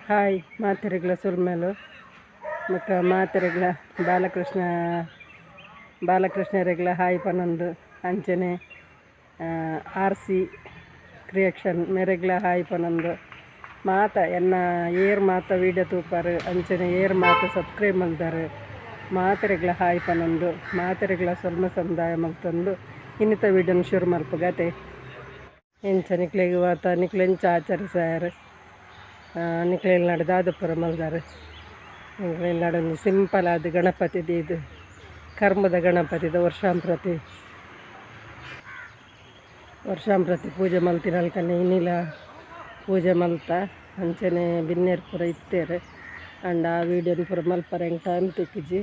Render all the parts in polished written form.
Hi ಮಾತೆರೆಗ್ಲ ಸೊಲ್ಮೆಲು ಬೊಕ್ಕ ಮಾತೆರೆಗ್ಲ Balakrishna ಬಾಲಕೃಷ್ಣರೆಗ್ಲ hi ಪನೊಂದು ಅಂಚನೆ ಆರ್ ಸಿ ಕ್ರಿಯೇಷನ್ ಮೆರೆಗ್ಲ ಹಾಯ್ ಪನೊಂದು ಮಾತ ಎನ್ನ ಏರ್ ಮಾತ ವೀಡಿಯೋ ತೂಪಾರು ಅಂಚನೆ ಏರ್ ಮಾತ ಸಬ್ಸ್ಕ್ರೈಬ್ ಮಲ್ದಾರು ಮಾತೆರೆಗ್ಲ ಹಾಯ್ ಪನೊಂದು ಮಾತೆರೆಗ್ಲ ಸೊಲ್ಮೆ ಸಂದಾಯ ಮಲ್ತೊಂದು ಇನ್ನಿತ ವೀಡಿಯೋನ ಶುರು ಮಲ್ಪುಗತೆ. ಎಂಚ ನಿಕ್ಲೆಗ್ ಮಾತ ನಿಕ್ಲೆಂಚ ಆಚರಿಸಾಯರ್ ನಿಕ್ಲೆಲ್ ನಡು ದಾದಪುರ ಮಲ್ದಾರು ಎಂಕ್ಲೆಲ್ ನಡೊಂಜಿ ಸಿಂಪಲ್ ಆದ್ ಗಣಪತಿ ದೀದ್ ಕರ್ಮದ ಗಣಪತಿದ ವರ್ಷಾಂಪ್ರತಿ ವರ್ಷಾಂಪ್ರತಿ ಪೂಜೆ ಮಲ್ತಿನಲ್ಕನೆ ಇನಿಲ ಪೂಜೆ ಮಲ್ತ ಅಂಚನೆ ಬಿನ್ನೆರ್ ಪೂರ ಇತ್ತೆರ್ ಅಂಡ ಆ ವೀಡಿಯೋನ್ ಪೂರ ಮಲ್ಪರೆ ಎಂಕ್ ಟೈಮ್ ತಿಕ್ಕಿಜಿ.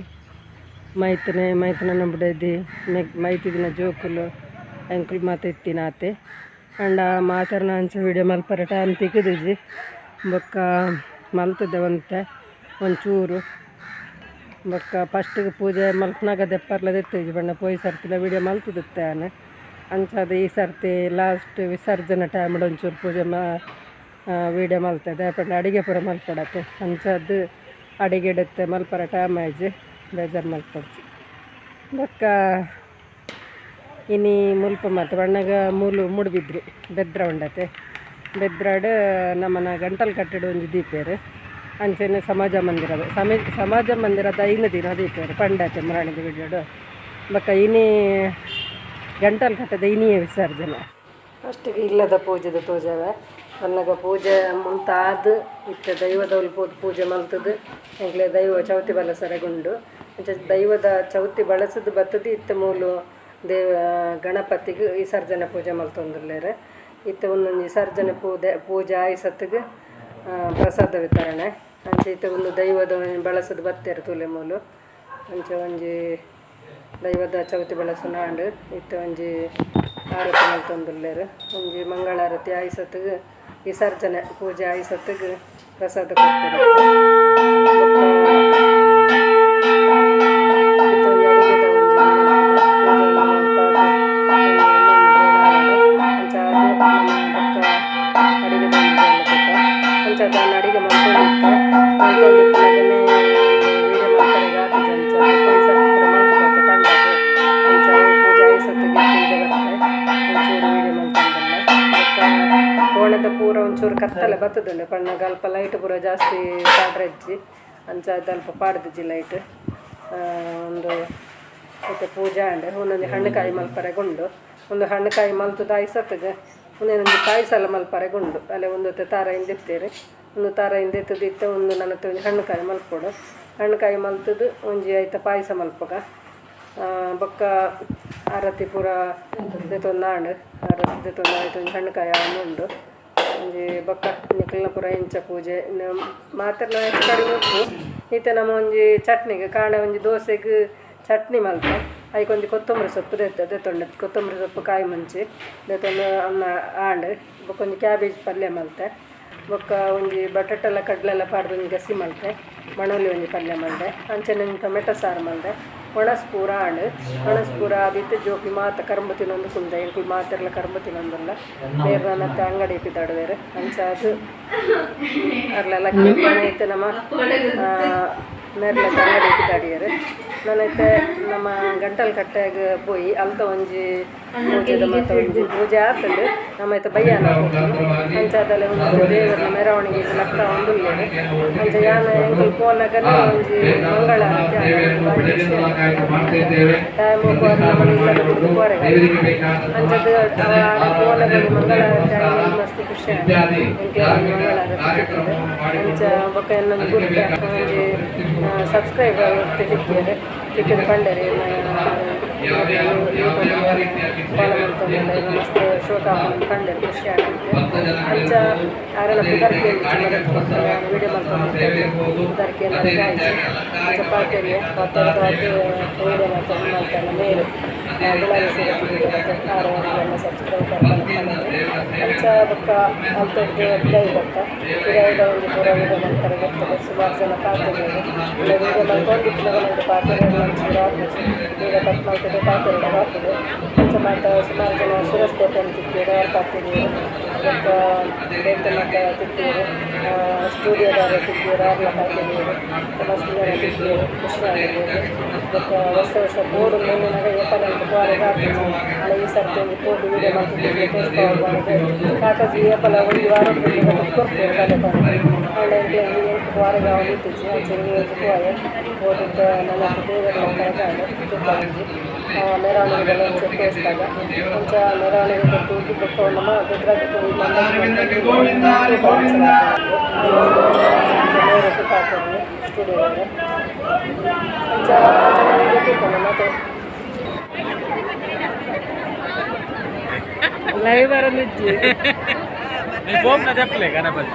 ಮೈತನೆ ಮೈತನ ಬುಡೆದಿ ಮೈತಿದಿನ ಜೋಕುಲು ಎಂಕುಲು ಮಾತ ಇತ್ತಿನಾತೆ ಅಂಡ ಮಾತೆರ್ನ ಅಂಚ ವೀಡಿಯೋ ಮಲ್ಪರೆ ಟೈಮ್ ತಿಕ್ಕಿದಿಜಿ. ಬೊಕ್ಕ ಮಲ್ತದೆ ಒಂತೆ ಒಂಚೂರು ಬೊಕ್ಕ ಫಸ್ಟಿಗೆ ಪೂಜೆ ಮಲ್ಪನಾಗ ದೆಪ್ಪರ್ಲ ದೆತ್ತಿಜಿ ಬಣ್ಣ ಪೋಯಿ ಸರ್ತಿಲ ವೀಡಿಯೋ ಮಲ್ತದಿತ್ತೆ ಆನ್ ಅಂಚಾದ್ ಈ ಸರ್ತಿ ಲಾಸ್ಟ್ ವಿಸರ್ಜನೆ ಟೈಮ್ಡ್ ಒಂಚೂರು ಪೂಜೆ ವೀಡಿಯೋ ಮಲ್ತದೆ ಪಂಡ ಅಡಿಗೆ ಪೂರ ಮಲ್ಪಡತ್ತೆ ಅಂಚಾದ್ ಅಡಿಗೆ ಮಲ್ಪರ ಟೈಮ್ ಆಯ್ಜಿ ಬೇಜಾರು ಮಲ್ಪೊಡ್ಚಿ. ಬೊಕ್ಕ ಇನಿ ಮುಲ್ಪ ಮಾತ ಬಣ್ಣಗ ಮೂಲು ಮೂಡುಬಿದ್ರಿ ಬೆದ್ರ ಉಂಡತೆ ಬೆದ್ರಾಡ್ ನಮ್ಮನ ಗಂಟಲು ಕಟ್ಟಡ ಒಂಜಿ ದೀಪೇರು ಅಂಚನೆ ಸಮಾಜ ಮಂದಿರದ ಸಮಾಜ ಮಂದಿರದ 5 ದಿನ ದೀಪೇರು ಪಂಡತೆ ಮುರಾಣಿದ ವಿಡಿಯೋಡು. ಬೊಕ್ಕ ಇನಿ ಗಂಟಲು ಕಟ್ಟದ ಇನಿಯೇ ವಿಸರ್ಜನೆ. ಫಸ್ಟಿಗೆ ಇಲ್ಲದ ಪೂಜೆದ ತೋಜವೆ ಪನ್ನಗ ಪೂಜೆ ಮುಂತಾದ ಇತ್ತೆ ದೈವದವ್ಲು ಪೂಜೆ ಮಲ್ತದು ಎಂಕ್ಲೆ ದೈವ ಚೌತಿ ಬಳಸರೆಗುಂಡು ಅಂಚ ದೈವದ ಚೌತಿ ಬಳಸದು ಬತ್ತದು ಇತ್ತೆ ಮೂಲು ದೇವ ಗಣಪತಿಗೆ ವಿಸರ್ಜನೆ ಪೂಜೆ ಮಲ್ತೊಂದುಲ್ಲೆರ್. ಇತ್ತೆ ಒಂದೊಂಜಿ ವಿಸರ್ಜನೆ ಪೂಜೆ ಪೂಜೆ ಆಯಿಸತ್ತಿಗೆ ಪ್ರಸಾದ ವಿತರಣೆ ಅಂಚ ಇತ್ತೆ ಒಂದು ದೈವದ ಬಳಸದು ಬತ್ತೆರ್ ತೂಲೆ ಮೂಲು ಅಂಚ ಒಂಜಿ ದೈವದ ಚೌತಿ ಬಳಸುನ ಆಂಡ್ ಇತ್ತೆ ಒಂಜಿ ಆರತಿ ಮಲ್ತೊಂದುಲ್ಲೆರ್. ಒಂಜಿ ಮಂಗಳಾರತಿ ಆಯಿಸತ್ತಿಗೆ ವಿಸರ್ಜನೆ ಪೂಜೆ ಆಯಿಸತ್ತಿಗೆ ಪ್ರಸಾದ ಕೊರ್ಪೆರ್. ಇತ್ತೆ ಒಂಜಿ ಅಡಿಗೆದ ಒಂಜಿ ಅಂಚ ದಾನ ಅಡಿಗೆ ಮಲ್ತೊಂದಿತ್ತೆ ಮಲ್ತೊಂದಿಪ್ಪುನಗನೆ ವೀಡಿಯೋ ಮಲ್ಪರೆಗ್ ಆತಿಜಿ ಅಂಚ ಪೋಯಿ ಸರ್ತಿ ಪೂರ ಮಲ್ತುದತೆ ಪಂಡತೆ ಅಂಚ ಅವು ಪೂಜೆ ಆಯಿಸತ್ತಿಗೆ ಇತ್ತೆ ಬತ್ತೆ ಒಂಚೂರು ವೀಡಿಯೋ ಮಲ್ತೊಂದುಲ್ಲೆ. ಬೊಕ್ಕ ಕೋಣೆದ ಪೂರ ಒಂಚೂರು ಕತ್ತಲೆ ಬತ್ತುದುಂಡು ಪನ್ನಗ ಅಲ್ಪ ಲೈಟ್ ಪೂರ ಜಾಸ್ತಿ ಪಾಡ್ರೆಜ್ಜಿ ಅಂಚಾದ್ ಅಲ್ಪ ಪಾಡ್ದಿಜ್ಜಿ ಲೈಟ್. ಒಂದು ಇತ್ತೆ ಪೂಜೆ ಆಂಡ್ ಒಂದೊಂಜಿ ಹಣ್ಣುಕಾಯಿ ಮಲ್ಪರೆಗುಂಡು ಒಂದು ಹಣ್ಣುಕಾಯಿ ಮಲ್ತುದು ಆಯಿಸತ್ತಿಗೆ ಒಂದೊಂಜಿ ಪಾಯಸ ಎಲ್ಲ ಮಲ್ಪರೆಗುಂಡು ಅಲೆ ಒಂದು ತಾರಾಯಿನ್ ದೆತ್ತೇರು ಒಂದು ತಾರಾಯಿನ್ ದೆತ್ತುದು ಇತ್ತೆ ಒಂದು ನನತ ಒಂಜಿ ಹಣ್ಣುಕಾಯಿ ಮಲ್ಪೊಡು ಹಣ್ಣುಕಾಯಿ ಮಲ್ತುದು ಒಂಜಿ ಐತ ಪಾಯಸ ಮಲ್ಪುಗ. ಬೊಕ್ಕ ಆರತಿ ಪೂರ ದೆತ್ತೊಂದು ಆಂಡ್ ಆರತಿ ದೆತ್ತೊಂದು ಆಯ್ತು ಒಂಜಿ ಹಣ್ಣುಕಾಯಿ ಆವೊಂದುಂಡು ಒಂಜಿ ಬೊಕ್ಕ ನಿಕಲ್ನ ಪೂರ ಎಂಚ ಪೂಜೆ ಮಾತೆರ್ನ ಹೆಚ್ಚು ಕಡಿಮೆ ಉಪ್ಪು. ಇತ್ತೆ ನಮ ಒಂಜಿ ಚಟ್ನಿಗೆ ಕಾಂಡೆ ಒಂಜಿ ದೋಸೆಗ್ ಚಟ್ನಿ ಮಲ್ತೆ ಐಕ್ ಒಂಜಿ ಕೊತ್ತಂಬರಿ ಸೊಪ್ಪು ದೆತ್ತೊಂಡೆ ಕೊತ್ತಂಬರಿ ಸೊಪ್ಪು ಕಾಯಿ ಮುಂಚಿ ದೆತ್ತೊಂದು ಅನ್ನ ಆಂಡ್ ಬೊಕ್ಕ ಒಂಜಿ ಕ್ಯಾಬೇಜ್ ಪಲ್ಯ ಮಲ್ತೆ ಬೊಕ್ಕ ಒಂಜಿ ಬಟಾಟೆಲ್ಲ ಕಡಲೆಲ್ಲ ಪಾಡ್ದು ಒಂಜಿ ಗಸಿ ಮಲ್ತೆ ಮಣೋಲಿ ಒಂಜಿ ಪಲ್ಯ ಮಲ್ದೆ ಅಂಚನೆ ಒಂಜಿ ಟೊಮೆಟೊ ಸಾರು ಮಲ್ದೆ ಒಣಸ್ ಪೂರ ಆಂಡ್ ಒಣಸ್ ಪೂರ ಆದಿತ್ತೆ ಜೋಕುಲು ಮಾತ ಕರ್ಂಬು ತಿನ್ನೊಂದು ಕುಲ್ದೆ ಎಂಕುಲು ಮಾತೆರ್ಲ ಕರ್ಂಬು ತಿನ್ನೊಂದುಲ್ಲ ಮೇರ್ ನನ್ನತ್ತೆ ಅಂಗಡಿ ಪಿದಾಡುವೆರ್ ಅಂಚಾದ್ ಅರ್ಲೆಲ್ಲ ಇತ್ತೆ ನಮ ಮೇರ್ಲ ಅಂಗಡಿ ಪಿದಾಡಿಯೆರ್. ನನ ಇತ್ತೆ ನಮ್ಮ ಗಂಟಲ್ ಕಟ್ಟೆಗ್ ಪೋಯಿ ಅಲ್ತ ಒಂಜಿ ಪೂಜೆದ ಮಾತ ಒಂಜಿ ಪೂಜೆ ಆತುಂಡು ನಮ ಇತ್ತೆ ಬಯ್ಯಾನ ಅಂಚಾದಲೆ ಒಂಜಿ ದೇವರ್ನ ಮೆರವಣಿಗೆ ಲಕ್ಕಾವೊಂದುಲ್ಲೆರ್ ಅಂಚ ಯಾನ್ ಎಂಕುಲು ಪೋನಗನೆ ಒಂಜಿ ಮಂಗಳಾರತಿ ಆಂಡ್ ಬಾರಿ ಖುಷಿ ಆಂಡ್ ಟೈಮ್ ಪೋರೆ ನಮನ ಇಲ್ಲದ ಬುಡ್ದು ಪೋರೆಗ್ ಅಂಚದ ಅವ ಪೋನಗ ಒಂಜಿ ಮಂಗಳಾರತಿ ಆಂಡ್ ಮಸ್ತ್ ಖುಷಿ ಆಂಡ್ ಎಂಕ್ಲೆಗ್ ಒಂಜಿ ಮಂಗಳಾರತಿ ತಿಕ್ಕುಂಡು. ಅಂಚ ಬೊಕ್ಕ ಎನ್ನೊಂಜಿ ಗುರ್ತ ಒಂಜಿ ಸಬ್ಸ್ಕ್ರೈಬರ್ ತಿಕ್ಕಿಯೆರ್ ತಿಕ್ಕಿದ್ ಪಂಡೆರ್ ಫಾಲೋ ಮಲ್ತೊಂದುಲ್ಲೆ ಮಸ್ತ್ ಶೋಕ್ ಆಪುಂಡು ಪಂಡೆರ್ ಖುಷಿ ಆಂಡ್ ಅಂಚ ಆರೆನ ಪುದರ್ ಕೇಂದಿಜ್ಜಿ ವೀಡಿಯೋ ಮಲ್ತೊಂದಿತ್ತೆ ಪುದರ್ ಕೇಂದ್ ಆಯ್ಜಿ ಅಂಚ ಪಾತೆರಿಯೆ ಪಾತೆರ್ದ್ ವೀಡಿಯೋ ಮಲ್ತೊಂದು ಮಲ್ತನ ಮೇರ್ ಗುಲಾಬಿ ಸೀರೆ ಆರ್ ಸಬ್ಸ್ಕ್ರೈಬ್ ಪಂಡೆರ್. ಅಂಚ ಬೊಕ್ಕ ಅಲ್ತೊರ್ದು ಪಿದಾಯಿ ಬತ್ತ ಪಿದಾಯಿದ ಒಂಜಿ ಪೂರ ವೀಡಿಯೋ ಮಲ್ಪರೆ ಗೊತ್ತುಂಡು ಸುಮಾರು ಜನ ಪಾತೆರಿಯೆರ್ ವೀಡಿಯೋ ಮಲ್ತೊಂದಿಪ್ಪುನಗ ನಂಕ್ ಪಾತೆರ್ಯೆರೆ ಒಂಚೂರು ಆಪುಜಿ ವೀಡಿಯೋ ಕಟ್ ಮಲ್ತುದು ಪಾತೆರ್ಯೆರೆ ಆಪುಂಡು. ಅಂಚ ಮಾತ ಸುಮಾರು ಜನ ಸುರೇಶ್ ಕೋಟ್ಯಾನ್ ತಿಕ್ಕಿಯೆರ್ ಆರ್ ಪಾತೆರಿಯೆರ್. ಬೊಕ್ಕ ಬೇತೆ ಮಾತ ತಿಕ್ಕಿಯೆರ್ ಸ್ಟುಡಿಯೋದವರು ತಿಕ್ಕಿಯೆರ್ ಆರ್ಲ ಪಾತೆರಿಯೆರ್ ಮಸ್ತ್ ಜನ ತಿಕ್ಕಿಯೆರ್ ಖುಷಿ ಆಂಡ್ ಬೊಕ್ಕ ವರ್ಷ ವರ್ಷ ಬೋಡು ಎನ್ನಿನಗ ಏಪಲ ಎಂಕ್ ಪೋವೆರೆ ಆಪುಜಿ ಆಂಡ ಈ ಸರ್ತಿ ಒಂಜಿ ಪೋದು ವೀಡಿಯೋ ಮಲ್ತ್ ತೋಜ್ಪಾವೊಡು ಪಂದ್ ಕಾಕಜಿ ಏಪಲ ಒಂಜಿ ವಾರ ಕೊರ್ಪೆರ್ ಬಲೆ ಪಂದ್ ಆಂಡ ಎಂಕ್ಲೆಗ್ ಎಂಕ್ ಪೋವೆರೆ ಆವೊಂದಿತ್ತಿಜಿ ಅಂಚ ಇನಿ ಒಂಜಿ ಪೋಯೆ ಪೋದು ನನಾತ್ ದೇವೆರ್ನ ಕರೆಕಾಂಡ್ ತೂಕ ಒಂಜಿ ಮೆರವಣಿಗೆದ ಒಂಚೂರು ತೋಜ್ಪಾಗ ಅಂಚ ಮೆರವಣಿಗೆ ತೂದು ಬೊಕ್ಕ ನಮ ಬೆದ್ರಗ್ ಪೋಯಿ ಸ್ಟುಡಿಯೋ ಅಂಚ ಮತ್ತೆ ಲೈವ್ ಬರೊಂದಿಜ್ಜಿ ಫೋನ್ ದೆಪ್ಪಲೆ ಗಣಪತಿ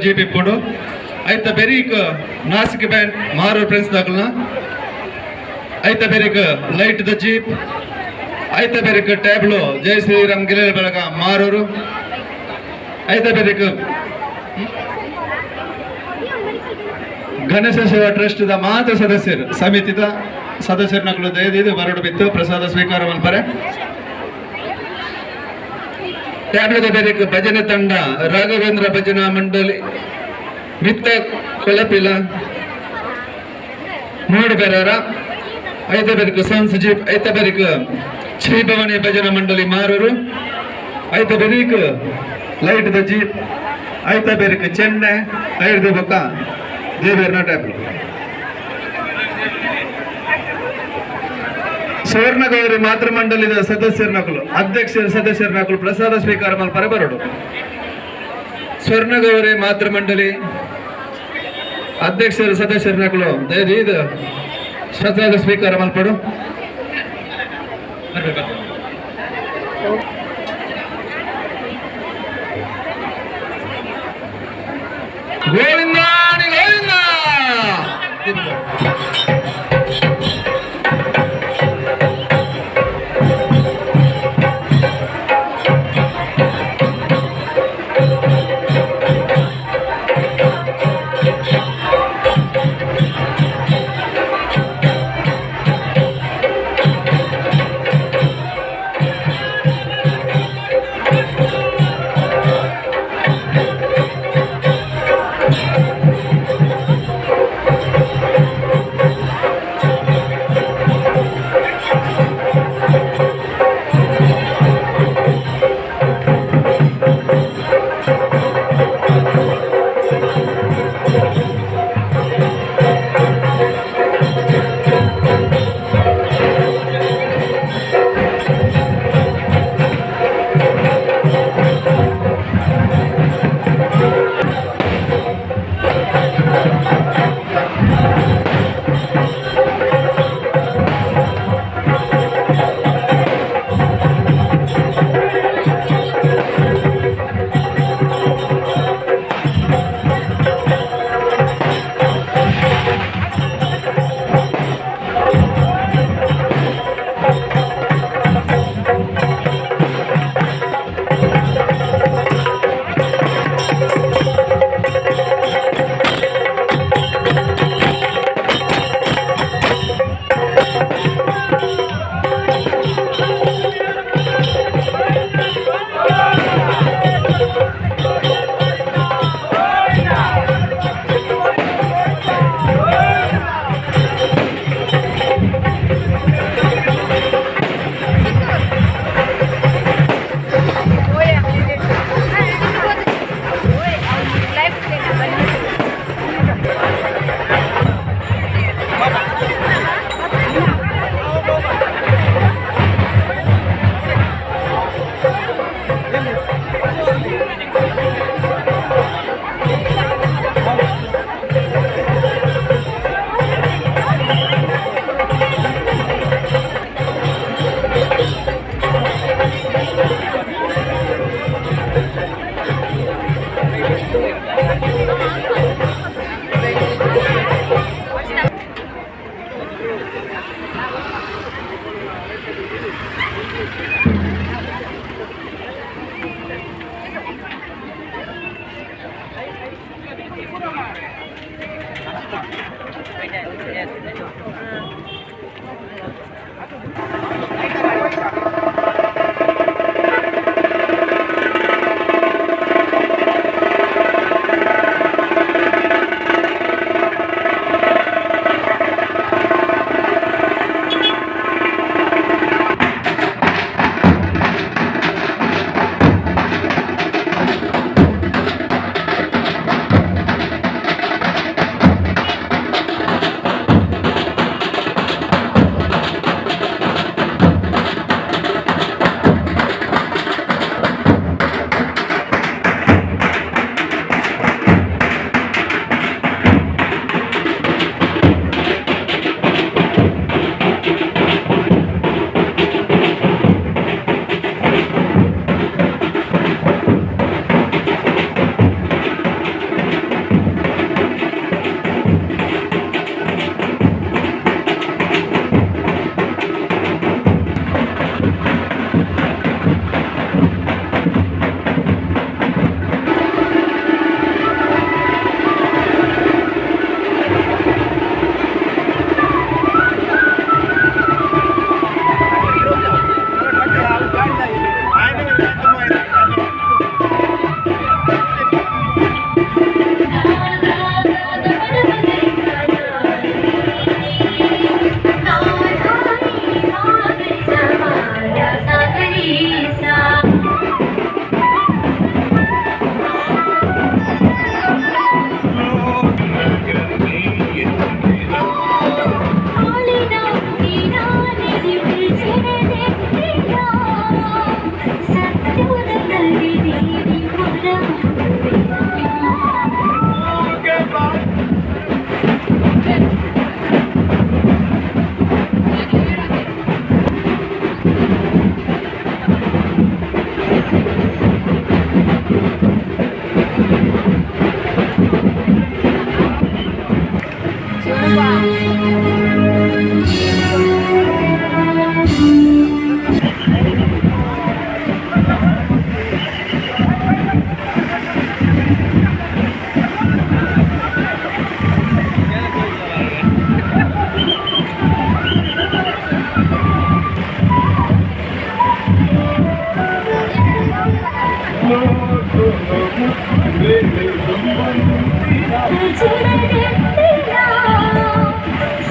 ಜೀಪ್ ಇಪ್ಪುಂಡು ಐತ ಬೆರೀಕ್ ನಾಸಿಕ್ ಬ್ಯಾಂಡ್ ಮಾರು ಫ್ರೆಂಡ್ಸ್ ದಾಕಲ್ನ ಐತ ಬೆರಿಕ್ ಲೈಟ್ the jeep ಐತ ಬೆರಿಕ್ ಟ್ಯಾಬ್ಲೋ ಜೈ ಶ್ರೀರಾಮ್ ಗಿರಿಯ ಬಳಗ ಮಾರೂರು ಐತ ಬೆರಿಕ್ ಗಣೇಶ ಸೇವಾ ಟ್ರಸ್ಟ್ the ಮಾತ್ರ ಸದಸ್ಯರು ಸಮಿತಿದ ಸದಸ್ಯರು ನಕಲು ದಯದೀದು ಬರಡು ಬಿತ್ತು ಪ್ರಸಾದ ಸ್ವೀಕಾರ ಮಲ್ಪರೆ. ಟ್ಯಾಬ್ಲೋದ ಬೆರಿಕ್ ಭಜನೆ ತಂಡ ರಾಘವೇಂದ್ರ ಭಜನಾ ಮಂಡಳಿ ಮಿತ್ತ ಕೊಳಪಿಲ ಮೂಡು ಬೆರರ ಐತ ಬೆರಿಕ್ ಸನ್ಸ್ ಜೀಪ್ ಐತ ಬೆರಿಕ್ ಶ್ರೀ ಭವಾನಿ ಭಜನಾ ಮಂಡಳಿ ಮಾರೂರು ಐತ ಬೆರಿಕ್ ಲೈಟ್ the jeep ಐತ ಬೆರಿಕ್ ಚೆನ್ನೆ ಐದು ಬೊಕ್ಕ ದೇವೇರ್ನ ಟ್ಯಾಬ್ಲೋ. ಸುವರ್ಣಗೌರಿ ಮಾತೃಮಂಡಲಿದ ಸದಸ್ಯರ ನಕಲು ಅಧ್ಯಕ್ಷರ ಸದಸ್ಯರ ನಕಲು ಪ್ರಸಾದ ಸ್ವೀಕಾರ ಮಲ್ಪರೆ ಬರಡು. ಸ್ವರ್ಣಗೌರಿ ಮಾತೃಮಂಡಲಿ ಅಧ್ಯಕ್ಷರ ಸದಸ್ಯರ ನಕಲು ದಯದೀದು ಪ್ರಸಾದ ಸ್ವೀಕಾರ ಮಲ್ಪಡು. ಗೋವಿಂದ ಗೋವಿಂದ.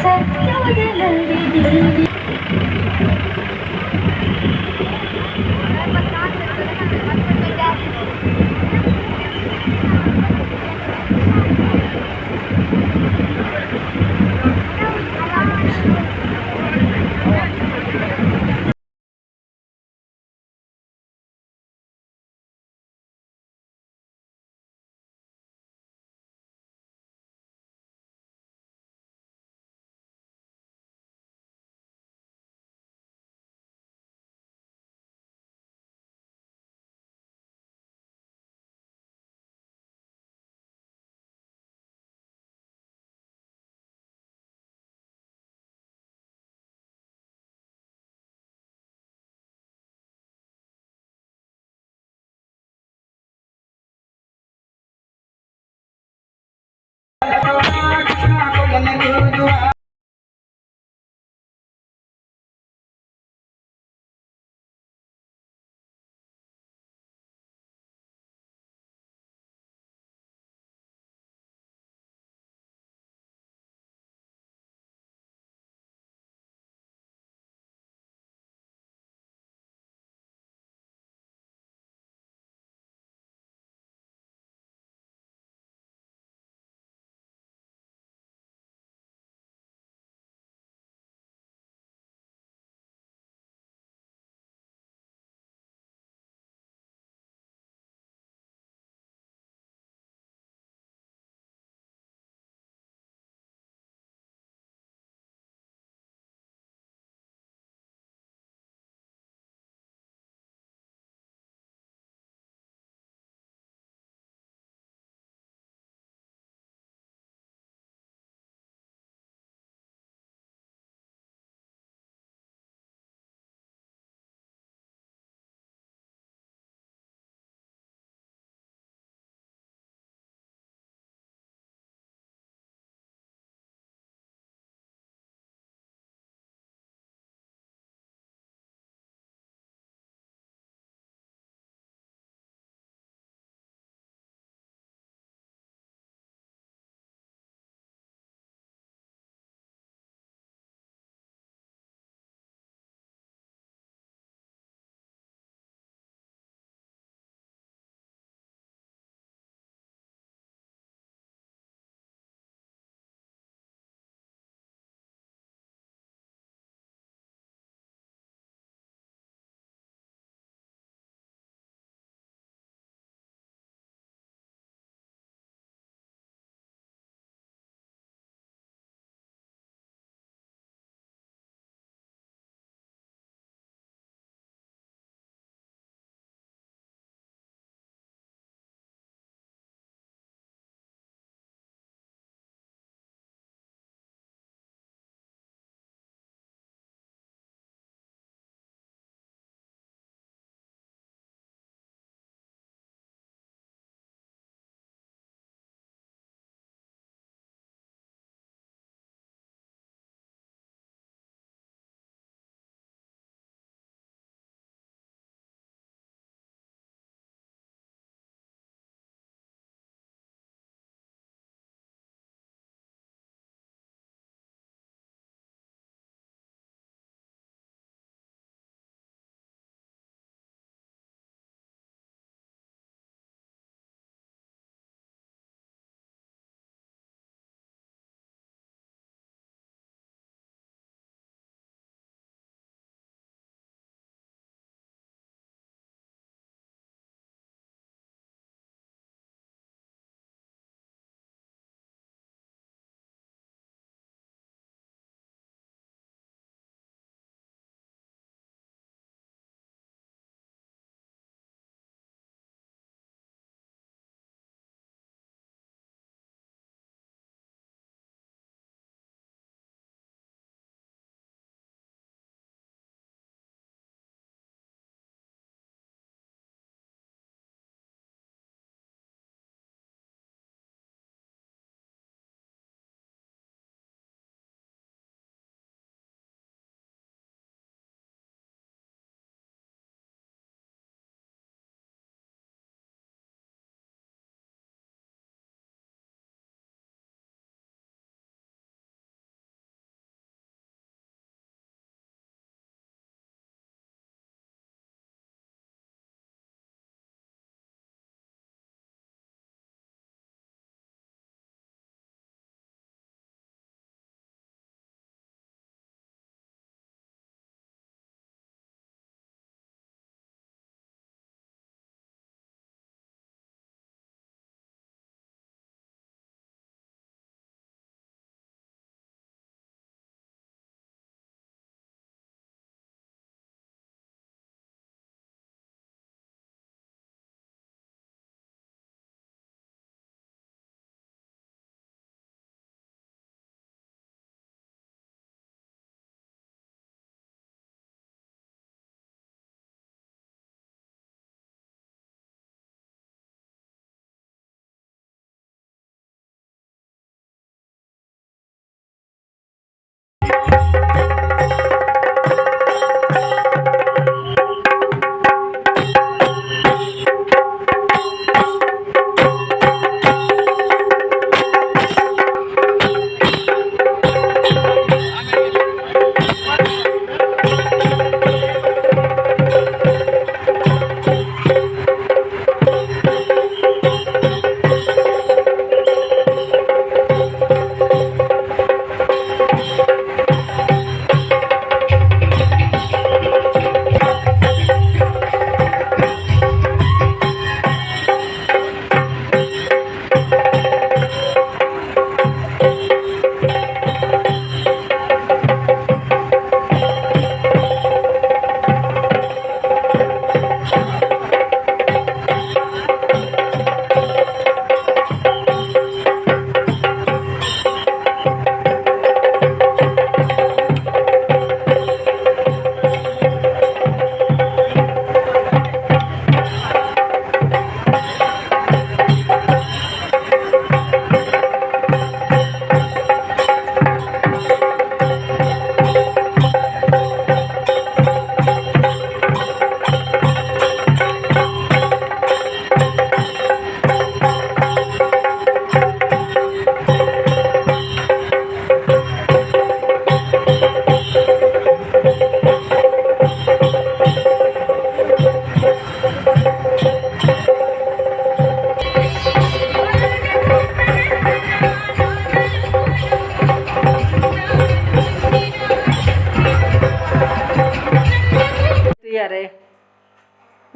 ಸತ್ಯೋದಲಲ್ಲಿ.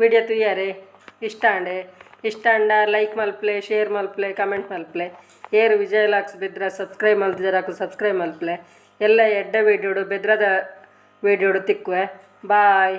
ವಿಡಿಯೋ ತೂಯರೆ ಇಷ್ಟ ಆಂಡೆ. ಇಷ್ಟ ಆಂಡ ಲೈಕ್ ಮಲ್ಪಲೆ, ಶೇರ್ ಮಲ್ಪಲೆ, ಕಮೆಂಟ್ ಮಲ್ಪಲೆ. ಏರು ವಿಜಯ ವ್ಲಾಗ್ಸ್ ಬೆದ್ರ ಸಬ್ಸ್ಕ್ರೈಬ್ ಮಲ್ತಿಜರಾಕು ಸಬ್ಸ್ಕ್ರೈಬ್ ಮಲ್ಪಲೆ. ಎಲ್ಲ ಎಡ್ಡೆ ವೀಡಿಯೋಡು ಬೆದ್ರದ ವೀಡಿಯೋಡು ತಿಕ್ಕುವೆ. ಬಾಯ್.